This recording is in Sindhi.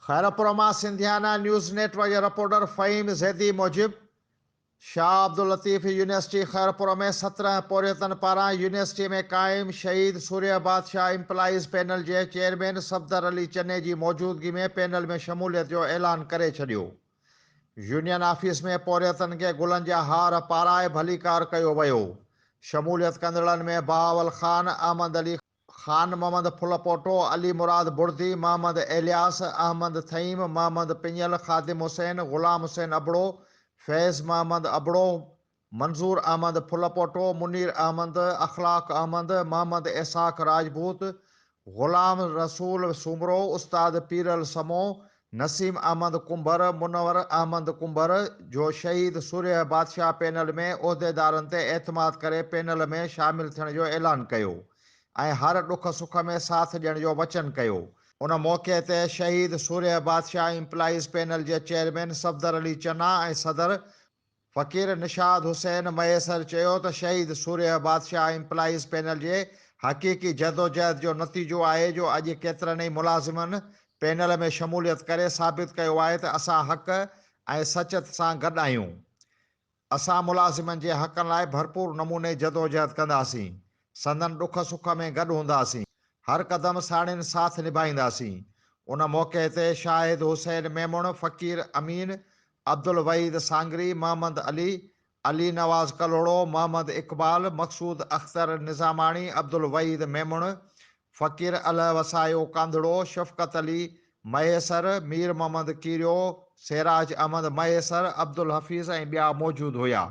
خيرپور مان سنڌيانا نيوز نيٽ ورڪ جي رپورٽر فهيم زيدي موجب شاهه عبداللطيف يونيورسٽي خيرپور ۾ 17 پورهيتن پاران يونيورسٽي ۾ قائم شهيد سورهيه بادشاهه ايمپلائيز پينل جي چيئرمين صفدر علي چني جي موجودگي ۾ پينل ۾ شموليت جو اعلان ڪري ڇڏيو. يونين آفيس ۾ پورهيتن کي گلن جا هار پارائي ڀليڪار ڪيو ويو. شموليت ڪندڙن ۾ بهاول خان، احمد علي، خان محمد ڦلپوٽو، علي مراد بڙدي، محمد ايلياس، احمد ٿهيم، محمد پڃل، خادم حسين، غلام حسين ابڙو، فيض محمد ابڙو، منظور احمد ڦلپوٽو، منير احمد، اخلاق احمد، محمد اسحاق راجپوت، غلام رسول سومرو، استاد پيرل سمون، نسيم احمد ڪنڀر، منور احمد ڪنڀر جو شهيد سورهيه بادشاهه پينل ۾ عهديدارن تي اعتماد ڪري پينل ۾ شامل ٿيڻ جو اعلان ڪيو ۽ هر ڏک سک ۾ ساٿ ڏيڻ جو وچن ڪيو. ان موقعي تي شهيد سورهيه بادشاهه ايمپلائيز پينل جي چيئرمين صفدر علي چنا ۽ صدر فقير نشاد حسين مهيسر چيو ته شهيد سورهيه بادشاهه ايمپلائيز پينل جي حقيقي جدوجهد جو نتيجو آهي جو اڄ ڪيترن ئي ملازمن پينل ۾ شموليت ڪري ثابت ڪيو آهي ته اسان حق ۽ سچ سان گڏ آهيون. اسان ملازمن جي حقن لاء ڀرپور نموني جدوجهد ڪنداسين. سندن ڏک سک ۾ گڏ هونداسين. هر قدم ساڻين ساٿ نڀائينداسين. ان موقعي تي شاهد حسين ميمڻ، فقير امين، عبدالوحيد سانگري، محمد علي، علي نواز ڪلهوڙو، محمد اقبال، مقصود اختر نظاماڻي، عبدالوحيد ميمڻ، فقير الهه وسايو ڪانڌڙو، شفقت علي مهيسر، مير محمد ڪيريو، سيراج احمد مهيسر، عبدالحفيظ ۽ ٻيا موجود هيا.